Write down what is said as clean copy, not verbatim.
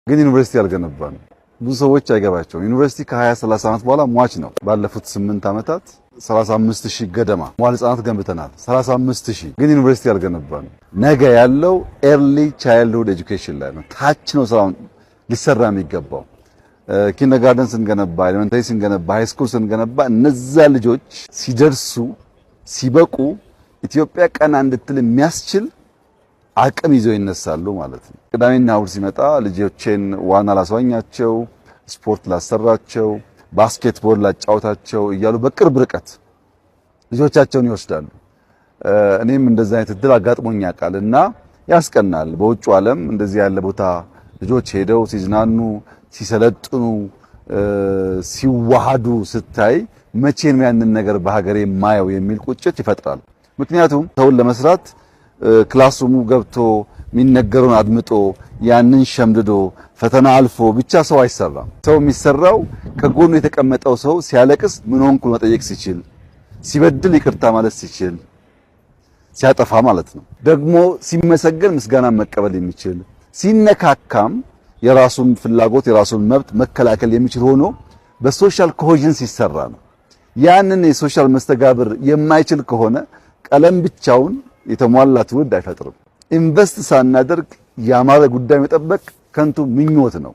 ግን ዩኒቨርሲቲ አልገነባንም። ብዙ ሰዎች አይገባቸውም። ዩኒቨርሲቲ ከ20 30 ዓመት በኋላ ሟች ነው። ባለፉት 8 ዓመታት 35,000 ገደማ መዋዕለ ሕጻናት ገንብተናል። 35,000 ግን ዩኒቨርሲቲ አልገነባንም። ነገ ያለው early childhood education ላይ ነው። ታች ነው ስራውን ሊሰራ የሚገባው። Kindergarten ስንገነባ፣ elementary ስንገነባ፣ high school ስንገነባ እነዛ ልጆች ሲደርሱ ሲበቁ ኢትዮጵያ ቀና እንድትል የሚያስችል አቅም ይዘው ይነሳሉ ማለት ነው። ቅዳሜና እሁድ ሲመጣ ልጆቼን ዋና ላስዋኛቸው፣ ስፖርት ላሰራቸው፣ basketball ላጫውታቸው እያሉ በቅርብ ርቀት ልጆቻቸውን ይወስዳሉ። እኔም እንደዚህ አይነት እድል አጋጥሞኝ ያውቃል እና ያስቀናል። በውጩ ዓለም እንደዚህ ያለ ቦታ ልጆች ሄደው ሲዝናኑ፣ ሲሰለጥኑ፣ ሲዋሃዱ ስታይ መቼ ነው ያንን ነገር በሀገሬ የማየው የሚል ቁጭት ይፈጥራል። ምክንያቱም ሰውን ለመስራት classroom ኡ ገብቶ የሚነገረውን አድምጦ ያንን ሸምድዶ ፈተና አልፎ ብቻ ሰው አይሰራም። ሰው የሚሰራው ከጎኑ የተቀመጠው ሰው ሲያለቅስ ምን ሆንኩ መጠየቅ ሲችል፣ ሲበድል ይቅርታ ማለት ሲችል፣ ሲያጠፋ ማለት ነው። ደግሞ ሲመሰገን ምስጋና መቀበል የሚችል፣ ሲነካካም የራሱን ፍላጎት የራሱን መብት መከላከል የሚችል ሆኖ በ social cohesion ሲሰራ ነው። ያንን የ social መስተጋብር የማይችል ከሆነ ቀለም ብቻውን የተሟላ ትውልድ አይፈጥርም። Invest ሳናደርግ ያማረ ጉዳይ መጠበቅ ከንቱ ምኞት ነው።